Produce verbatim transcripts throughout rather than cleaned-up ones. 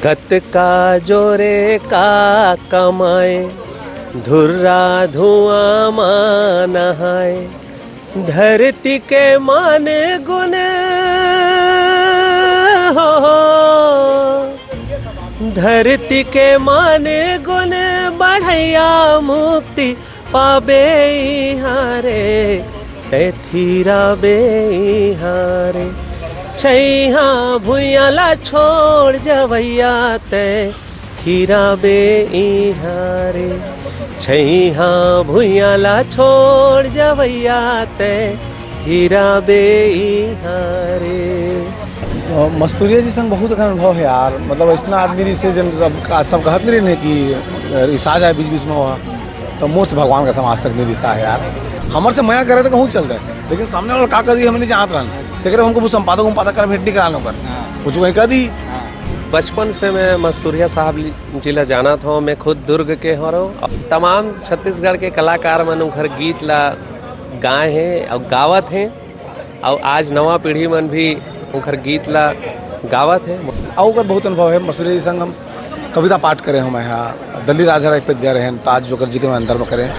कतका जोरे का कमाए, धुर्रा धुआं मा नहाए, धरती के मान गुण हो, धरती के मान गुण बढ़ैया, मुक्ति पाबे इहाँ रे, तै थिराबे इहाँ रे। छैहा भुइयां ला छोड़ जवैया, तै थिराबे इहाँ रे। छैहा भुइयां ला छोड़ जवैया, तै थिराबे इहाँ रे। अ, मस्तूरिया जी संग बहुत अकन अनुभव हे यार, मतलब अइसना आदमी रहिसे, जब सब, सब कहत नहीं रहिन हे कि रिसा जाए बीच बीच में, वह तो मोर से भगवान कसम आज तक नहीं रिसा हे यार। हमर से मया करे तो कहूँ चल दे, लेकिन सामने वाला का कर दी, हम नहीं जानत रहन। तेकरे हमको कुछ संपादक उम्पादक कर भेंट नहीं कराना ओकर, कुछ कहीं कर दी। बचपन से मैं मस्तूरिया साहब जी ला जानत हूँ। मैं खुद दुर्ग के हो रहा हूँ। अब तमाम छत्तीसगढ़ के कलाकार मन उनकर गीत ला गाए हैं और गावत हैं, और आज नवा पीढ़ी मन भी उनकर गीत ला गावत है। अउ ओकर बहुत अनुभव है। मस्तूरिया जी संग हम कविता पाठ करे हूँ मैं, हाँ, दल्ली राजहरा एक पे दिया रहे हैं, ताज जोकर जी के मैं अंदर में करे।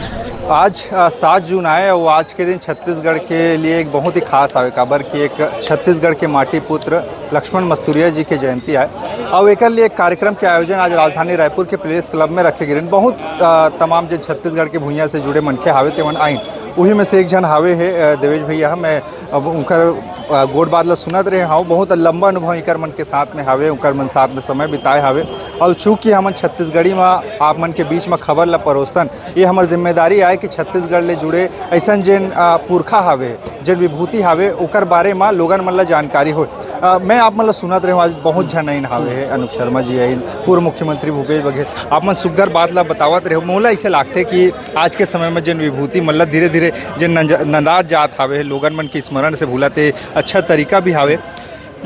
आज, अ, सात जून आए और आज के दिन छत्तीसगढ़ के लिए एक बहुत ही खास आवे, काबर कि एक छत्तीसगढ़ के माटी पुत्र लक्ष्मण मस्तूरिया जी के जयंती आए। और एकर लिए एक कार्यक्रम के आयोजन आज राजधानी रायपुर के प्रेस क्लब में रखे गिरिन। बहुत, अ, तमाम जो छत्तीसगढ़ के भुइयां से जुड़े मनखे हावे, तेमन आइन। उही में से एक झन हावे हे, अ, देवेश भैया। मैं अब उनकर, अ, गोठ बात ला सुनत रहे हव, बहुत लंबा अनुभव इकर मन के साथ में हावे, उनकर मन साथ में समय बिताए हावे। और चूंकि हमन छत्तीसगढ़ी में आप मन के बीच में खबर ला परोसन, ये हमर जिम्मेदारी आए कि छत्तीसगढ़ ले जुड़े अइसन जेन, अ, पुरखा हावे, जेन विभूति हावे, ओकर बारे में लोगन मन ला जानकारी हो। अ, मैं आप मन ला सुनत रहे हव, आज बहुत झन आइन हावे हे, अनूप शर्मा जी आइन, पूर्व मुख्यमंत्री भूपेश बघेल, आप मन सुग्घर बात ला बतावत रहे हो। मोला ऐसे लागथे कि आज के समय में जेन विभूति मन ला धीरे-धीरे जेन नंज-, नंदात जात हावे, लोगन मन के स्मरण से भूलत हे, अच्छा तरीका भी हावे।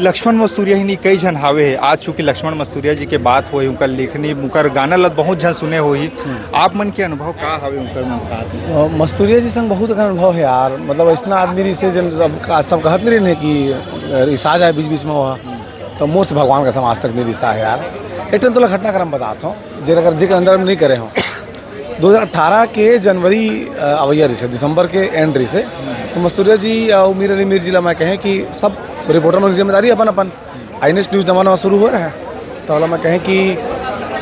लक्ष्मण मस्तूरिया ही नहीं, कई झन हावे हे। आज चूंकि लक्ष्मण मस्तूरिया जी के बात होही, उनकर लेखनी, उनकर गाना ला बहुत झन सुने होही। आप मन के अनुभव का हावे उनकर मन साथ में? अ, मस्तूरिया जी संग बहुत अकन अनुभव हे यार, मतलब अइसना आदमी रहिसे, जेन सब, सब कहत नहीं रहिन हे कि रिसा जाए बीच-बीच में वह, तो मोर से भगवान कसम आज तक नहीं रिसा हे यार। एक ठन तोला घटनाक्रम बतात हूँ, जेकर, जेकर अंदर में नहीं करे हूँ। दो हज़ार अठारह के जनवरी, अ, अवइया रहिसे, दिसंबर के एंड रहिसे, तो मस्तूरिया जी अउ मीर अली मीर जी ला मैं कहें कि सब रिपोर्टर मन की जिम्मेदारी अपन अपन, आई एन एस न्यूज नवा नवा शुरू हो रहा है, तो ओला मैं कहें कि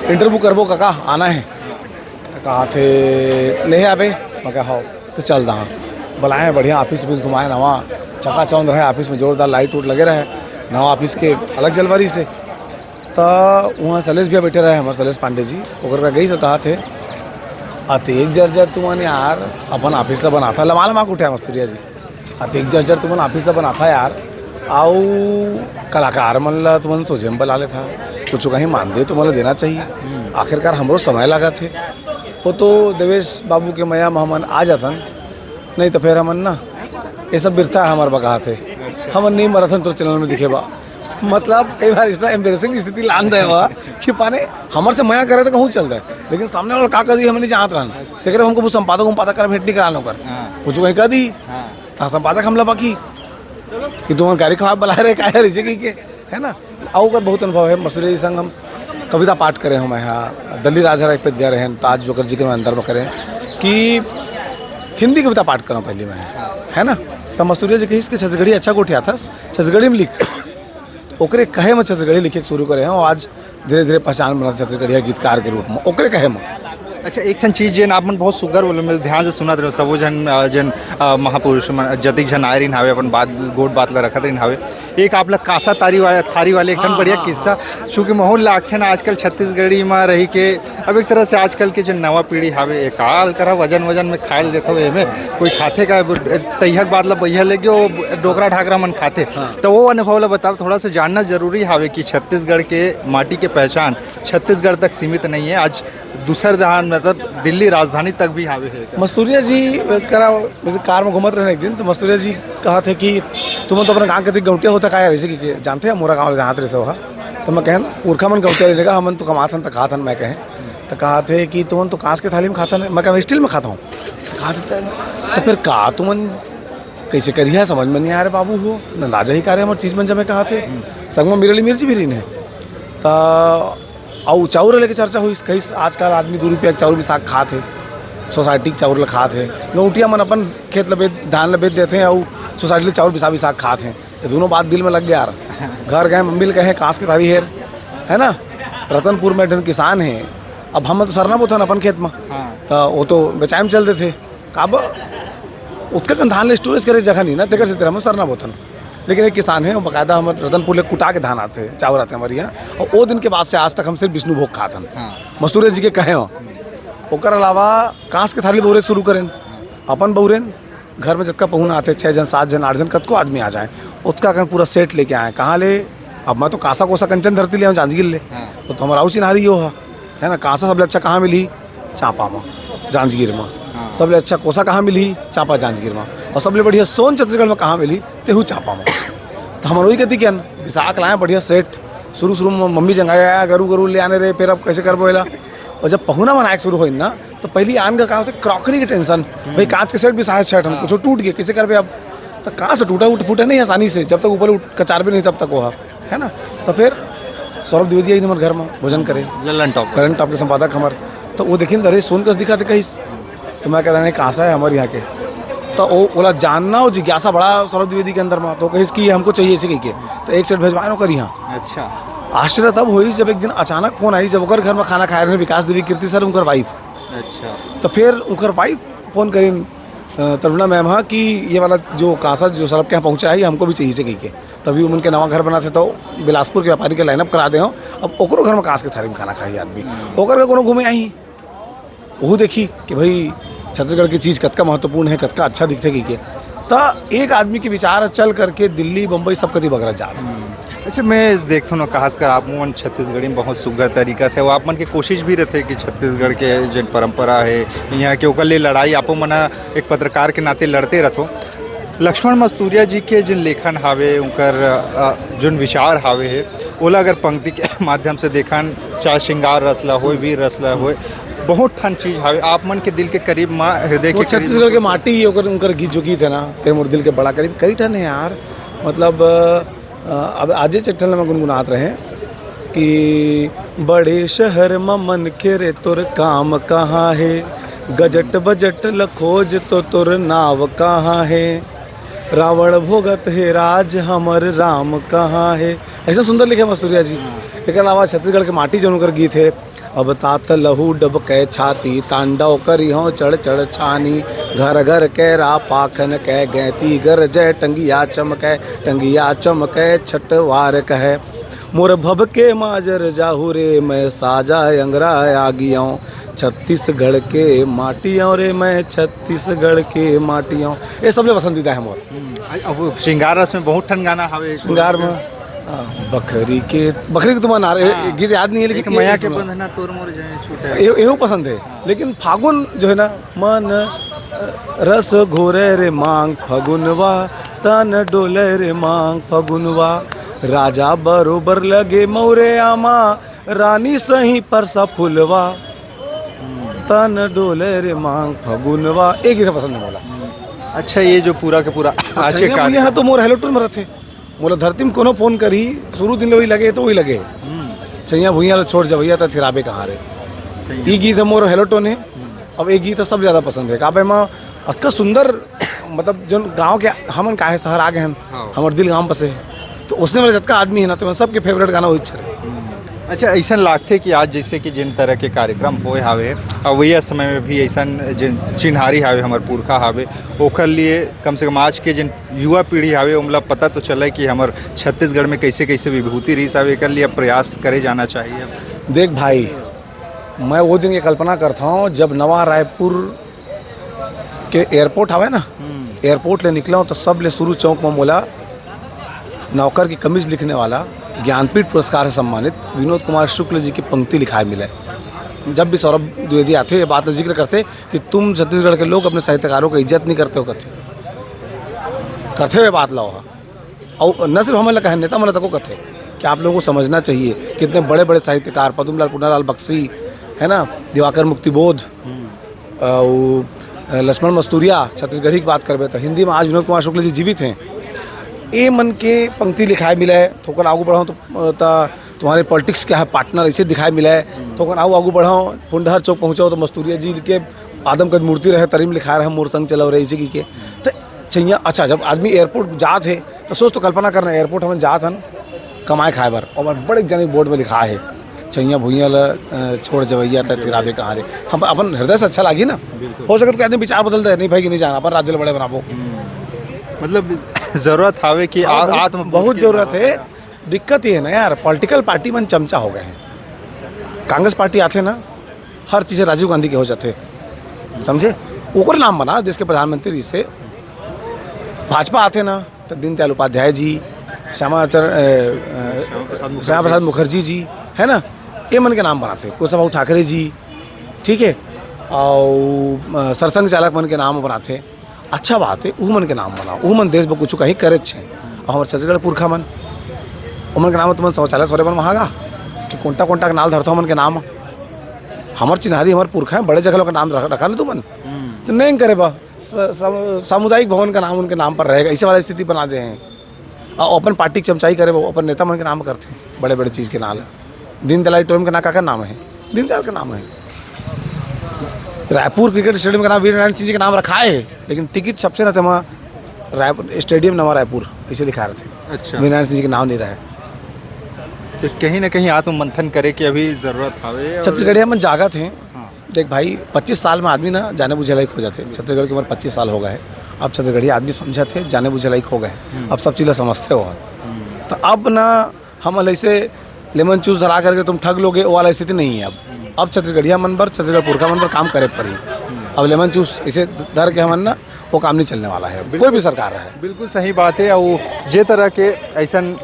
इंटरव्यू करबो कका, आना है। तो कहा थे, ले आबे, मैं कहा, "हव।" तो चल दहा। बुलाए, बढ़िया ऑफिस ऑफिस घुमाए, नवा चकाचौंध रहे, ऑफिस में जोरदार लाइट उट लगे रहे, नवा ऑफिस के अलग जलवा रहिसे। तो वहाँ शैलेश भैया बैठे रहे, हमारे शैलेश पांडे जी, ओकर का गई से कहा थे, "अतेक जर जर तुमन यार अपन ऑफिस ला बनाथा, लमा लमा के उठे मस्तूरिया जी, अतेक जर जर तुमन ऑफिस ला बनाथा यार, अउ कलाकार मन ला तुमन सोझे में बुला लेथा, कुछ कहीं मानदेय तुमन ला देना चाहिए, आखिरकार हमरो समय लागत हे।" वो तो देवेश बाबू के मया में हमन आ जाथन, नहीं तो फिर हमन ना, ये सब बिरथा है हमारे बकात है। अच्छा। हमन नहीं मरथन तो चैनल में दिखे बा। मतलब कई बार इतना एम्बेरसिंग स्थिति लान दे हुआ कि पाने हमर से मया करे तो कहूँ चल दे, लेकिन सामने वाला का कर दी, हमन नहीं जानत रहन। तेकरे हमको वो संपादक उम्पादक कर भेंट नहीं कराना ओकर। हाँ। कुछ कहीं कर दी, हाँ। तो संपादक हमला बाकी कि तुमन गाड़ी खवा बुला रहे, काहे रहिसे कि के, है ना? अउ ओकर बहुत अनुभव है। मस्तूरिया जी संग हम कविता पाठ करे हूँ मैं, हाँ, दल्ली राजहरा एक पे दिया रहे, ताज जोकर जी के मैं अंदर में करे कि हिंदी कविता पाठ करूँ पहली मैं, है ना? तो मस्तूरिया जी कहिस कि छत्तीसगढ़ी अच्छा गोठियाथस, छत्तीसगढ़ी में लिख। ओकरे कहे में छत्तीसगढ़ी लिखे के शुरू करे हूँ। आज धीरे धीरे पहचान बनत छत्तीसगढ़िया गीतकार के रूप में, ओकरे कहे में। अच्छा, एक ठन चीज जेन आप मन बहुत सुग्घर बोले, मैं ध्यान से सुनत रहे, सबो झन, अ, जेन, अ, महापुरुष मन, जतिक झन आए रहिन हावे, अपन बात, गोठ बात ला रखत रहिन हावे। एक आप ला कांसा तारी वाले, थारी वाले एक ठन हाँ, बढ़िया हाँ, किस्सा, हाँ। चूंकि महू लागथे ना आजकल छत्तीसगढ़ी में रही के, अब एक तरह से आजकल के जो नवा पीढ़ी हावे, ए काल करा वजन वजन में खाए ल देथो, एमे कोई खाथे का? तैहक बात ला बइहा लेगे, वो डोकरा ढाकरा मन खाथे। हाँ। तो वो अनुभव ला बताओ, थोड़ा सा जानना जरूरी हावे कि छत्तीसगढ़ के माटी के पहचान छत्तीसगढ़ तक सीमित नहीं है, आज दूसर जहान, मतलब दिल्ली राजधानी तक भी हावे है। मस्तूरिया जी करा, जैसे कार में घूमत रहे एक दिन, तो मस्तूरिया जी कहा थे कि तुमन तो अपने गाँव के गौटिया होता का यार, जैसे कि जानते हैं मोरा गाँव जहाँ रहे हो। तो मैं कहन, पुरखा मन गौटिया लेने का, हमन तो कमाथन तो खाथन, मैं कहें। तो कहा थे कि तुमन तो कांस के थाली में खाथन, मैं कहा स्टील में खाता हूँ। तो कहा थे, तो फिर का तुमन कैसे करिया, समझ में नहीं आ रहे बाबू हो, नंदा जाही का रे हमर चीज मन जमे कहा थे। संग में मीर अली मीर जी भी रहिन हे। त अउ चाउर लेके चर्चा होइस, कहिस आजकल आदमी दू रुपया के चाउर बिसा के खात हे, सोसाइटी के चाउर ल खात हे। गौंटिया मन अपन खेत ल बेच, धान ल बेच देथे अउ सोसाइटी ले चाउर बिसा बिसा के खात हे। ये दोनों बात दिल में लग गया यार। घर गए, मम्मी ल कहे कांस के थारी हेर, है ना? रतनपुर में एक ठन किसान हे, अब हम तो सरना बोथन अपन खेत में, हाँ। त वो तो बेचाय में चल देथे। काबर? ओतका कन धान ल स्टोरेज करे जगह नहीं ना, तेकर सेती हम सरना बोथन। लेकिन एक किसान हे, वो बकायदा हमर रतनपुर ले कुटा के धान आथे, चाउर आथे हमर इहाँ, अउ ओ दिन के बाद से आज तक हम सिर्फ विष्णु भोग खाथन। हाँ। मस्तूरिया जी के कहे हो। ओकर अलावा कांस के थारी बउरे के शुरू करेन, अपन बउरेन, घर में जतका पहुना आथे, छह जन, सात जन, आठ जन, कतको आदमी आ जाए, ओतका कन पूरा सेट लेके आए। कहाँ ले? अब मैं तो कांसा कोसा कंचन धरती ले आऊँ, जांजगीर ले। हाँ। तो, तो हमर अउ चिन्हारी यो ह, है ना? कांसा सबले अच्छा कहाँ मिलही? चांपा म, जांजगीर म। हाँ। सबले अच्छा कोसा कहाँ मिलही? चांपा जांजगीर म। अउ सबले बढ़िया सोन छत्तीसगढ़ म कहाँ मिलही? तेहू चांपा म। त हमन ओही कति किहन, बिसा के लाए बढ़िया सेट। शुरू-शुरू म मम्मी जंघा गरू-गरू ले आने रहे, फेर अब कइसे करबो एला? अउ जब पहुना मन आए के शुरू होइन ना, त पहिली आन गा का होथे, क्रॉकरी के टेंशन। हम्म। भाई, कांच के सेट बिसाए हे छह ठन, हाँ। कुछू टूट गे, कइसे करबे अब? त कांच टूटा उठ फूटे नहीं आसानी से, जब तक ऊपर उठ, कचारबे नहीं तब तक वो ह। है ना? त फेर सौरभ द्विवेदी आइन हमर घर म भोजन करे। लल्लन टॉप। लल्लन टॉप के संपादक हमर। त वो देखिन, "अरे, सोन कस दिखत हे," कहिस। त मैं कहे, "नहीं, कांसा हे हमर इहाँ के।" त वो, ओला जानना, वो जिज्ञासा बड़ा सौरभ द्विवेदी के अंदर म। त वो कहिस कि "ये हमको चाहिए," अइसे कहिके। त एक सेट भेजवाएन ओकर इहाँ। अच्छा। आश्चर्य तब होइस, जब एक दिन अचानक फोन आइस, जब ओकर घर म खाना खाए रहे विकास देवी कीर्ति सर, उनकर वाइफ। अच्छा। त फेर उनकर वाइफ फोन करिन, अ, तरुणा मैम ह कि ये वाला जो कांसा जो सौरभ के यहाँ पहुँचा है, ये हमको भी चाहिए, अइसे कहिके। तभी उमन के नवा घर बनाथे, त बिलासपुर के व्यापारी के लाइनअप करा दे हो। अब ओकरो घर में कांस के थारी में खाना खाही आदमी, हम्म। ओकर घर कोनो घूमे आही, ओहू देखी कि भाई, छत्तीसगढ़ की चीज़ कतका महत्वपूर्ण है, कतका अच्छा दिखथे कहिके। त एक आदमी के विचार चल करके दिल्ली, बम्बई, सब कति बगरा जात। हम्म। अच्छा, मैं देखथों ना, खासकर आप मन छत्तीसगढ़ी में बहुत सुघर तरीका से, वो आप मन के कोशिश भी रहथे कि छत्तीसगढ़ के जन परंपरा है, यहाँ के ओकर लिए लड़ाई, आपो मन एक पत्रकार के नाते लड़ते रहथो। लक्ष्मण मस्तूरिया जी के जिन लेखन हावे, उनकर, अ, जोन विचार हावे हे, ओला अगर पंक्ति के माध्यम से देखन, चाहे श्रृंगार रस ला होय, वीर रस ला होय, बहुत ठन चीज हावे, आप मन के दिल के करीब मा, हृदय वो के करीब छत्तीसगढ़ के मा। माटी, ओकर, उनकर गीत, जो गीत है ना, "ते मोर दिल के बड़ा करीब", कई ठन है यार, मतलब, अ, अब आजे चट्ठल में गुनगुनात रहे कि "बड़े शहर म मन के रे तोर काम कहाँ हे, गजट बजट ल खोज तो तोर नाव कहाँ हे, रावण भोगत हे राज हमर राम कहाँ हे।" ऐसा सुंदर लिखे मस्तूरिया जी। हाँ। एकर अलावा छत्तीसगढ़ के माटी जौन ओकर गीत हे, "अब तात लहू डबकै छाती, तांडव करिहौं चढ़ चढ़ छानी, घर घर कैरा पाखन कै गैती गरजै, टंगिया चमकै, टंगिया चमकै छठवार कहै, मोर भभके माजर जाहू रे, मैं साजा अंगरा आगियौं, छत्तीसगढ़ के माटियौं रे, मैं छत्तीसगढ़ के माटियौं।" ये सबले पसंदीदा है मोर। हम्म, अब श्रृंगार रस में बहुत ठन गाना हवे, श्रृंगार में, हाँ, बखरी के, बखरी के तो मैं नार-, ए-, हाँ। गीत याद नहीं है, लेकिन एक ये मया के सुना। बंधना तोर मोर जय छूटे। ये, ये पसंद है, हाँ। लेकिन फागुन जो है ना, "मन, अ, रस घोरे रे मांग फगुनवा, तन डोले रे मांग फगुनवा, राजा बरोबर लगे मौरे आमा, रानी सही परसा फुलवा, तन डोले रे मांग फगुनवा।" ये गीत पसंद है मोला। अच्छा, ये जो पूरा के पूरा अच्छा, आज के ये कार्यक्रम यहाँ तो मोर हेलोटोन में रहते। मोला धरती में कोनो फोन करी, शुरू दिन ले वही लगे तो वही लगे। हम्म। "छैया भुइयां ल छोड़ जवैया त थिराबे कहाँ रे।" सही है। ई गीत ह मोर हेलोटोन हे। हम्म। अब एक गीत ह सबसे ज्यादा पसंद हे। काबे म अतका सुंदर, मतलब, जोन गाँव के हमन काहे शहर आ गए हन, हाँ। हमर दिल गाँव बसे हे। तो उसने वाले जतका आदमी है ना, तो मैं सबके फेवरेट गाना वही हरे। हम्म। अच्छा, ऐसा लागथे कि आज जैसे कि जिन तरह के कार्यक्रम होए हावे, अवैया समय में भी ऐसा जिन चिन्हारी हावे, हमर पुरखा हावे, ओकर लिए कम से कम आज के जिन युवा पीढ़ी हावे, ओमला पता तो चले कि हमर छत्तीसगढ़ में कैसे-कैसे विभूति रिहिस हावे, एकर लिए प्रयास करे जाना चाहिए। देख भाई, मैं वो दिन के कल्पना करता हूँ, जब नवा रायपुर के एयरपोर्ट हावे ना, हम्म। एयरपोर्ट ले निकला हूँ, तो सब ले शुरू चौक में मोला नौकर की कमीज लिखने वाला ज्ञानपीठ पुरस्कार से सम्मानित विनोद कुमार शुक्ल जी की पंक्ति लिखाए मिले। जब भी सौरभ द्विवेदी आते, ये बात का जिक्र करते कि तुम छत्तीसगढ़ के लोग अपने साहित्यकारों का इज्जत नहीं करते हो, कथे। कथे ये बात लाओ। और न सिर्फ हमें लगा है, नेता मन तको कथे कि आप लोगों को समझना चाहिए कि इतने बड़े-बड़े साहित्यकार पद्मलाल, पुन्नालाल बख्शी, है ना, दिवाकर मुक्तिबोध, अउ लक्ष्मण मस्तूरिया, छत्तीसगढ़ी की बात करबे तो हिंदी में आज विनोद कुमार शुक्ल जी जीवित हैं। ए मन के पंक्ति लिखाए मिले, थोकन आगू बढ़ाऊँ तो, त तुम्हारे पॉलिटिक्स क्या है, पार्टनर ऐसे दिखाई मिला है। तो अगर आओ आगू बढ़ाओ, पुंडहर चौक पहुँचाओ तो मस्तूरिया जी के आदम कद मूर्ति रहे, तरी म लिखाय रहे, मोर संग चलव रे, ऐसे की के। तो छैया, अच्छा, जब आदमी एयरपोर्ट जात हे तो सोच, तो कल्पना करना, एयरपोर्ट हमन जात हन कमाए खाए बर, और बड़े जने बोर्ड में लिखा है, "छैया भुइया ल, अ, छोड़ जवैया त तिराबे कहाँ रे।" हम अपन हृदय से अच्छा लागी ना। हो सकत कोई आदमी विचार बदल दे, "नहीं भाई, कि नहीं जाना, अपन राज्य ल बड़े बनाबो।" मतलब जरूरत हावे कि हाँ, आ- बहुत- आत्म बहुत जरूरत है। दिक्कत ये है ना यार, पॉलिटिकल पार्टी मन चमचा हो गए हैं। कांग्रेस पार्टी आथे ना, हर चीज़ राजीव गांधी के हो जाथे, समझे? ओकर नाम बना देश के प्रधानमंत्री से। भाजपा आथे ना, तो दीनदयाल उपाध्याय जी, श्यामा चरण, अ, अ, श्यामा प्रसाद मुखर्जी जी, है ना, ये मन के नाम बनाथे। कुशाभाऊ ठाकरे जी, ठीक है, और, अ, सरसंघ चालक मन के नाम बनाथे। अच्छा बात है, उहू मन के नाम बनाओ, उहू मन देश बर कुछ कहीं करे छे। और हमारे छत्तीसगढ़ पुरखा मन, उमन के नाम तुमन शौचालय थोड़े बन महागा कि कोंटा कोंटा के नाम धरथो उमन के नाम। हमर चिन्हारी, हमर पुरखा है, बड़े जगह लोग के नाम रख, रखा ना तुमन। तो नहीं करे बा, स- सम- सामुदायिक भवन का नाम उनके नाम पर रहेगा, ऐसे वाला स्थिति बना दे हैं। और अपन पार्टी के चमचाई करे, वो अपन नेता मन के नाम करते हैं, बड़े बड़े चीज़ के नाम है। दीनदयाल ऑडिटोरियम के ना काकर नाम है? दीनदयाल का नाम है। रायपुर क्रिकेट स्टेडियम का नाम वीर नारायण सिंह जी के नाम रखा है, लेकिन टिकट सबसे ना तेमा रायपुर स्टेडियम नवा रायपुर ऐसे लिखा रहे थे। अच्छा। वीर नारायण सिंह जी के नाम नहीं रहे। तो कहीं ना कहीं आत्म मंथन करे की अभी जरूरत हावे और- छत्तीसगढ़िया मन जागत हैं। हाँ। देख भाई, पच्चीस साल में आदमी ना जाने बुझे लायक हो जाते। छत्तीसगढ़ की उम्र पच्चीस साल हो गए है। अब छत्तीसगढ़िया आदमी समझत है, जाने बुझे लायक हो गए हैं। अब सब चीज़ ला समझते हो। तो अब ना हम ऐसे लेमन चूस धरा करके तुम ठग लोगे, वो वाला स्थिति नहीं है अब। अब छत्तीसगढ़िया मन पर, छत्तीसगढ़ पुरखा मन पर काम करे पड़ी। अब लेमन चूस इसे धर के हमन ना, वो काम नहीं चलने वाला है, कोई भी सरकार रहे। बिल्कुल सही बात है। और जे तरह के ऐसन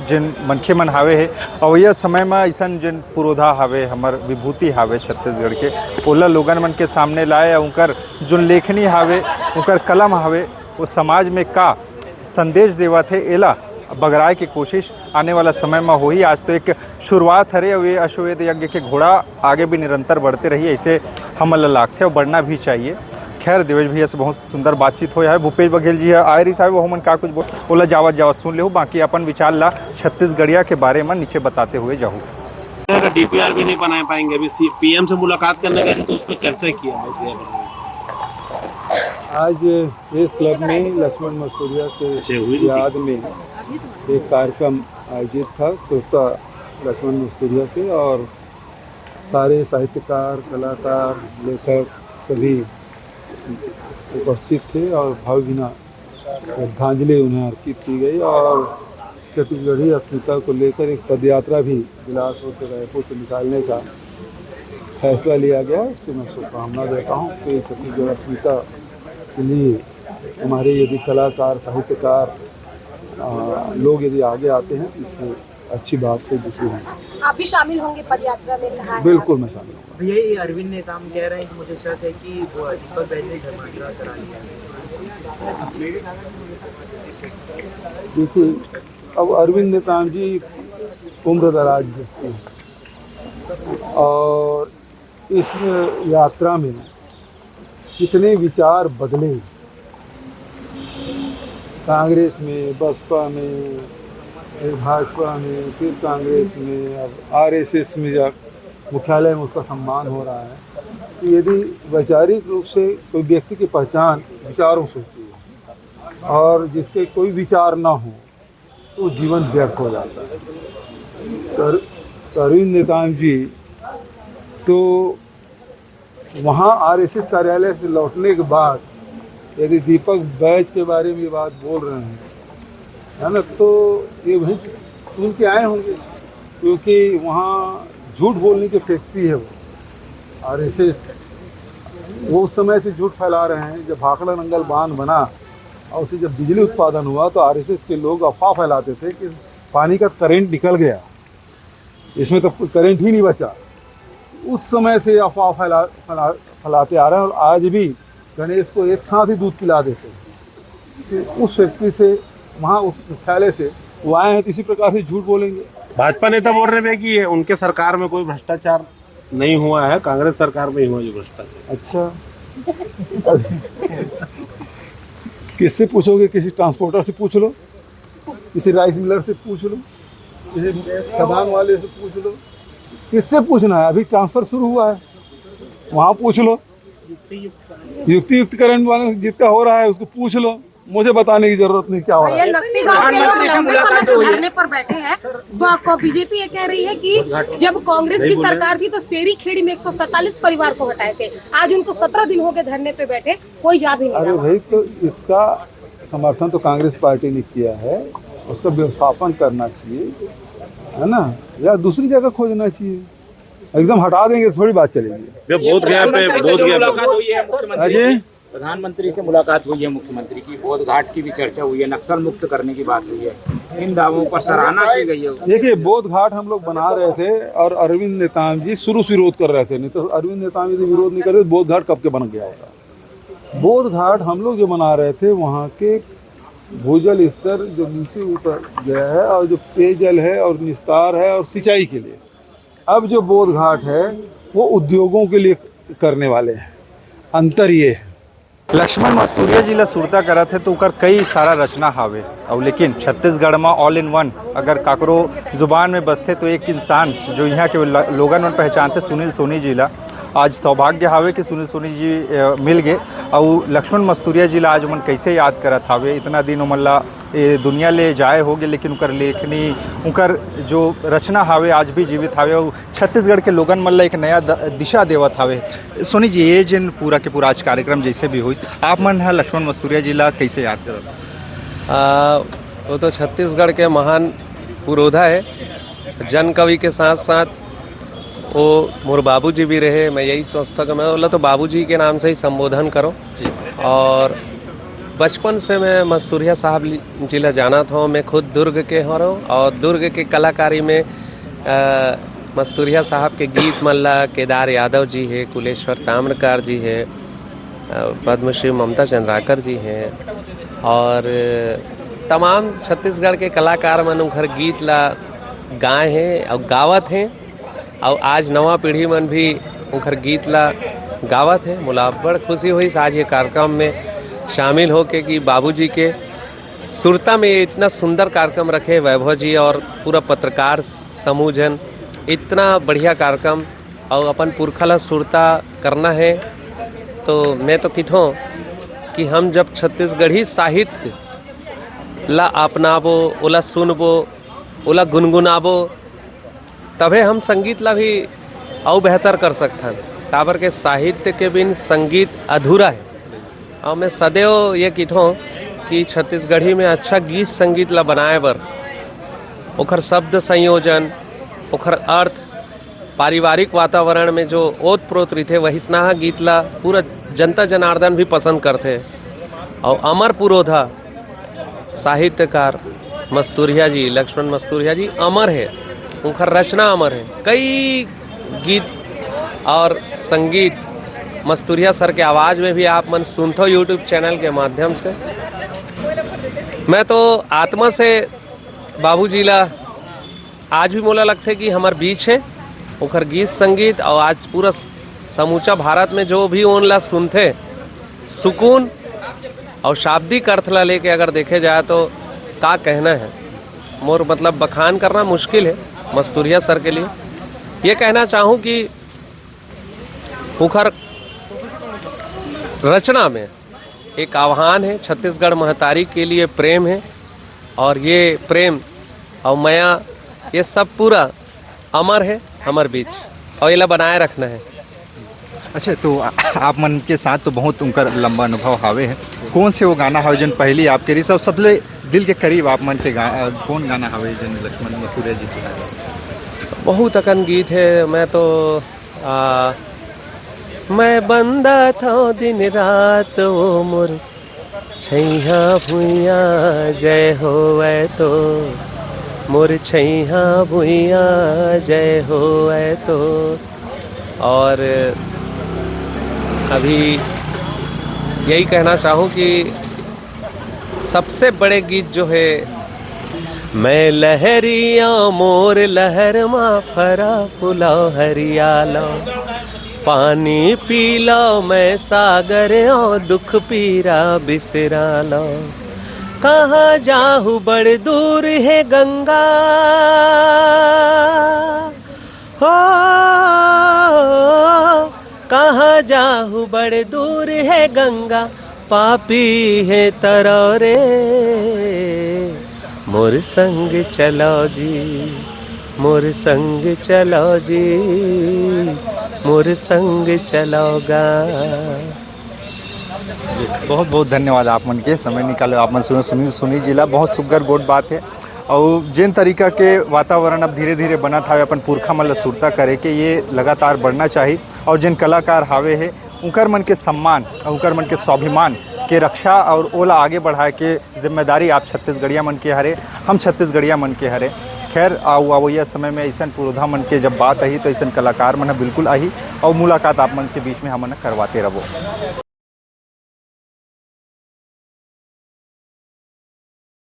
जिन मनखे मन हावे है, अवैया समय में ऐसन जिन पुरोधा हावे, हमर विभूति हावे छत्तीसगढ़ के, ओला लोगन मन के सामने लाए, और उनकर जो लेखनी हावे, उनकर कलम हावे, वो समाज में का संदेश देवत है, एला बगराए के कोशिश आने वाला समय में होही। आज तो एक शुरुआत हरे, और ये अश्वमेध यज्ञ के घोड़ा आगे भी निरंतर बढ़ते रही, ऐसे हमन ला लागथे और बढ़ना भी चाहिए। खैर, देवेश भैया से बहुत सुंदर बातचीत होया है। भूपेश बघेल जी है, आए रहिस हावे, वो हमन का कुछ बोल, ओला जावत जावत सुन लेहू, बाकी अपन विचार ला छत्तीसगढ़िया के बारे में नीचे बताते हुए जाहू। का डीपीआर भी नहीं बना पाएंगे। अभी पीएम से मुलाकात करने गए थे, तो उस पर चर्चा किया है। आज प्रेस क्लब में लक्ष्मण मस्तूरिया के अच्छा, हुई थी। याद में एक कार्यक्रम आयोजित था, सुस्ता लक्ष्मण मस्तूरिया के, और सारे साहित्यकार, कलाकार, लेखक सभी उपस्थित थे और भावभीना श्रद्धांजलि उन्हें अर्पित की गई और छत्तीसगढ़ी अस्मिता को लेकर एक पदयात्रा भी बिलासपुर से, रायपुर से निकालने का फैसला लिया गया। इसकी मैं शुभकामना देता हूँ कि छत्तीसगढ़ अस्मिता के लिए हमारे यदि कलाकार, साहित्यकार, आ, लोग यदि आगे आते हैं तो इससे अच्छी बात कोई दूसरी नहीं। आप भी शामिल होंगे पदयात्रा में, कहा है? बिल्कुल मैं शामिल हूँ। भैया, ये अरविंद नेताम कह रहे हैं कि मुझे शक है कि वो दीपक बैज ने धर्मांतरण करा लिया है। देखिए, अब अरविंद नेताम जी उम्र दराज व्यक्ति हैं और इस यात्रा में कितने विचार बदले, कांग्रेस में, बसपा में, फिर भाजपा में, फिर कांग्रेस में, अब आरएसएस में जा मुख्यालय में उसका सम्मान हो रहा है। तो यदि वैचारिक रूप से कोई व्यक्ति की पहचान विचारों से होती है और जिसके कोई विचार ना हो, तो जीवन व्यर्थ हो जाता है। तो अर-, तो अरविंद नेताम जी तो वहाँ आरएसएस कार्यालय से लौटने के बाद यदि दीपक बैज के बारे में ये बात बोल रहे हैं, है ना, तो ये वहीं से सुन के आए होंगे, क्योंकि वहाँ झूठ बोलने की फैक्ट्री है वो आरएसएस। वो उस समय से झूठ फैला रहे हैं, जब भाखड़ा नंगल बांध बना और उसे जब बिजली उत्पादन हुआ तो आरएसएस के लोग अफवाह फैलाते थे कि पानी का करंट निकल गया, इसमें तो करंट ही नहीं बचा। उस समय से अफवाह फैला, फैला, फैलाते आ रहे हैं और आज भी गणेश को एक साथ ही दूध पिला देते हैं। तो उस व्यक्ति से, वहाँ उस मुख्यालय से वो आए हैं, तो इसी प्रकार से झूठ बोलेंगे। भाजपा नेता बोल रहे हैं कि ये उनके सरकार में कोई भ्रष्टाचार नहीं हुआ है, कांग्रेस सरकार में ही हुआ ये भ्रष्टाचार। अच्छा, किससे पूछोगे? किसी ट्रांसपोर्टर से पूछ लो, किसी राइस मिलर से पूछ लो। खदान वाले से पूछ लो। किससे पूछना है? अभी ट्रांसफर शुरू हुआ है, वहाँ पूछ लो। युक्ति युक्तकरण वाले जिसका हो रहा है, उसको पूछ लो। मुझे बताने की जरूरत नहीं क्या हो रहा है। नकटी गांव के लोग लंबे समय से धरने पर बैठे हैं। बीजेपी ये कह रही है कि जब कांग्रेस की सरकार थी तो सेरी खेड़ी में एक सौ सैंतालीस परिवार को हटाए थे। आज उनको सत्रह दिन हो गए धरने पे बैठे, कोई जा भी नहीं। अरे भाई, तो इसका समर्थन तो कांग्रेस पार्टी ने किया है, उसका व्यवस्थापन करना चाहिए, है ना, या दूसरी जगह खोजना चाहिए। एकदम हटा देंगे, थोड़ी बात चलेगी। जब बोधगया पे, बोधगया पे। प्रधानमंत्री से मुलाकात हुई है मुख्यमंत्री की, बोधघाट की भी चर्चा हुई है, नक्सल मुक्त करने की बात हुई है, इन दावों पर सराहना की गई है। देखिए, बोधघाट हम लोग बना रहे थे और अरविंद नेताम जी शुरू से विरोध कर रहे थे, नहीं तो अरविंद नेताम जी तो विरोध नहीं करते, बोधघाट कब के बन गया होता। बोधघाट हम लोग जो बना रहे थे, वहाँ के भूजल स्तर जो नीचे उतर गया है और जो पेयजल है और निस्तार है और सिंचाई के लिए, अब जो बोधघाट है वो उद्योगों के लिए करने वाले हैं। अंतर ये है। लक्ष्मण मस्तुरिया जी ला सुरता करत है तो ओकर कई सारा रचना हावे। और लेकिन छत्तीसगढ़ में ऑल इन वन अगर काकरो जुबान में बसथे तो एक इंसान जो यहाँ के लोगन मन पहचानते सुनील सोनी जी ला आज सौभाग्य हावे कि सुनील सोनी जी मिल गए। और लक्ष्मण मस्तुरिया जी ला आज ओमन कैसे याद करत हावे, इतना दिन ओमन ला ये दुनिया ले जाए हो गए, लेकिन उनकर लेखनी, उनकर जो रचना हावे आज भी जीवित हावे और छत्तीसगढ़ के लोगन मन ला एक नया दिशा देवत हावे। सोनी जी, ये जिन पूरा के पूरा आज कार्यक्रम जैसे भी हुई, आप मन हा लक्ष्मण मस्तुरिया जी ला कैसे याद करत? वो तो छत्तीसगढ़ के महान पुरोधा है, जन कवि के साथ साथ वो मोर बाबूजी भी रहे। मैं यही सोचता कि मैं बोला तो बाबूजी के नाम से ही संबोधन करो। जी। और बचपन से मैं मस्तुरिया साहब जी ला जानत हूँ। मैं खुद दुर्ग के हूँ और दुर्ग के कलाकारी में आ, मस्तुरिया साहब के गीत मन ला केदार यादव जी है, कुलेश्वर ताम्रकार जी है, पद्मश्री ममता चंद्राकर जी हैं और तमाम छत्तीसगढ़ के कलाकार मन उनकर गीत ला गाए हैं और गावत हैं। और आज नवा पीढ़ी मन भी उनकर गीत ला गावत है। मोला बड़ खुशी हुई आज ये कार्यक्रम में शामिल होके कि बाबूजी के सुरता में ये इतना सुंदर कार्यक्रम रखे वैभव जी और पूरा पत्रकार समूह जन। इतना बढ़िया कार्यक्रम और अपन पुरखा ला सुरता करना है। तो मैं तो किथों कि हम जब छत्तीसगढ़ी साहित्य ला अपनाबो, ओला सुनबो, ओला गुनगुनाबो, तभे हम संगीत ला भी अउ बेहतर कर सकथन। काबर के साहित्य के बिन संगीत अधूरा है। और मैं सदैव ये किथों कि छत्तीसगढ़ी में अच्छा गीत संगीत ला बनाए बर ओखर शब्द संयोजन, ओखर अर्थ, पारिवारिक वातावरण में जो ओत प्रोत रहिथे, वहिसनाहा गीत ला पूरा जनता जनार्दन भी पसंद करथे। और अमर पुरोधा साहित्यकार मस्तुरिया जी, लक्ष्मण मस्तुरिया जी अमर है, उनकर रचना अमर है। कई गीत और संगीत मस्तुरिया सर के आवाज़ में भी आप मन सुनथो YouTube चैनल के माध्यम से। मैं तो आत्मा से बाबूजी ला आज भी मोला लगथे कि हमर बीच है। ओखर गीत संगीत और आज पूरा समूचा भारत में जो भी ओन ला सुनथे, सुकून और शाब्दिक अर्थ ला लेके अगर देखे जाए तो का कहना है। मोर मतलब बखान करना मुश्किल है मस्तुरिया सर के लिए। ये कहना चाहूँ कि उखर रचना में एक आह्वान है, छत्तीसगढ़ महतारी के लिए प्रेम है और ये प्रेम और मया, ये सब पूरा अमर है हमर बीच और एला बनाए रखना है। अच्छा, तो आ- आप मन के साथ तो बहुत उनकर लंबा अनुभव हावे है। कौन से वो गाना हावे जन पहली आपके रिस और सबले दिल के करीब आप मन के गा, कौन गाना हावे जन लक्ष्मण मसूरिया जी के? बहुत अकन गीत है। मैं तो आ, मैं बंदा था दिन रात वो मोर छैया भुइया जय होवे तो, मोर छैया भुइया जय होवे तो। और अभी यही कहना चाहूँ कि सबसे बड़े गीत जो है, मैं लहरिया मोर लहर मा फरा पुलाव हरियालो, पानी पी लो मैं सागर ओ दुख पीरा बिसरा लो। कहाँ जाहू बड़ दूर हे गंगा, हो, कहाँ जाहू बड़ दूर हे गंगा, पापी हे तरौ रे, मोर संग चलौ जी, मोर संग चलौ जी, मोर संग चलौ गा। बहुत बहुत धन्यवाद आप मन के समय निकाले, आप मन सुनो सुनील सोनी जी ला। बहुत सुग्घर गोठ बात है। और जिन तरीका के वातावरण अब धीरे धीरे बनत हावे अपन पुरखा मन ला सुरता करे के, ये लगातार बढ़ना चाहिए। और जिन कलाकार हावे है, उनकर मन के सम्मान और उनकर मन के स्वाभिमान के रक्षा और ओला आगे बढ़ाए के जिम्मेदारी आप छत्तीसगढ़िया मन के हरे, हम छत्तीसगढ़िया मन के हरे। खैर, आउ अवैया समय में ऐसन पुरोधा मन के जब बात आही, तो ऐसन कलाकार मन ह बिल्कुल आही और मुलाकात आप मन के बीच में हमन करवाते रहो।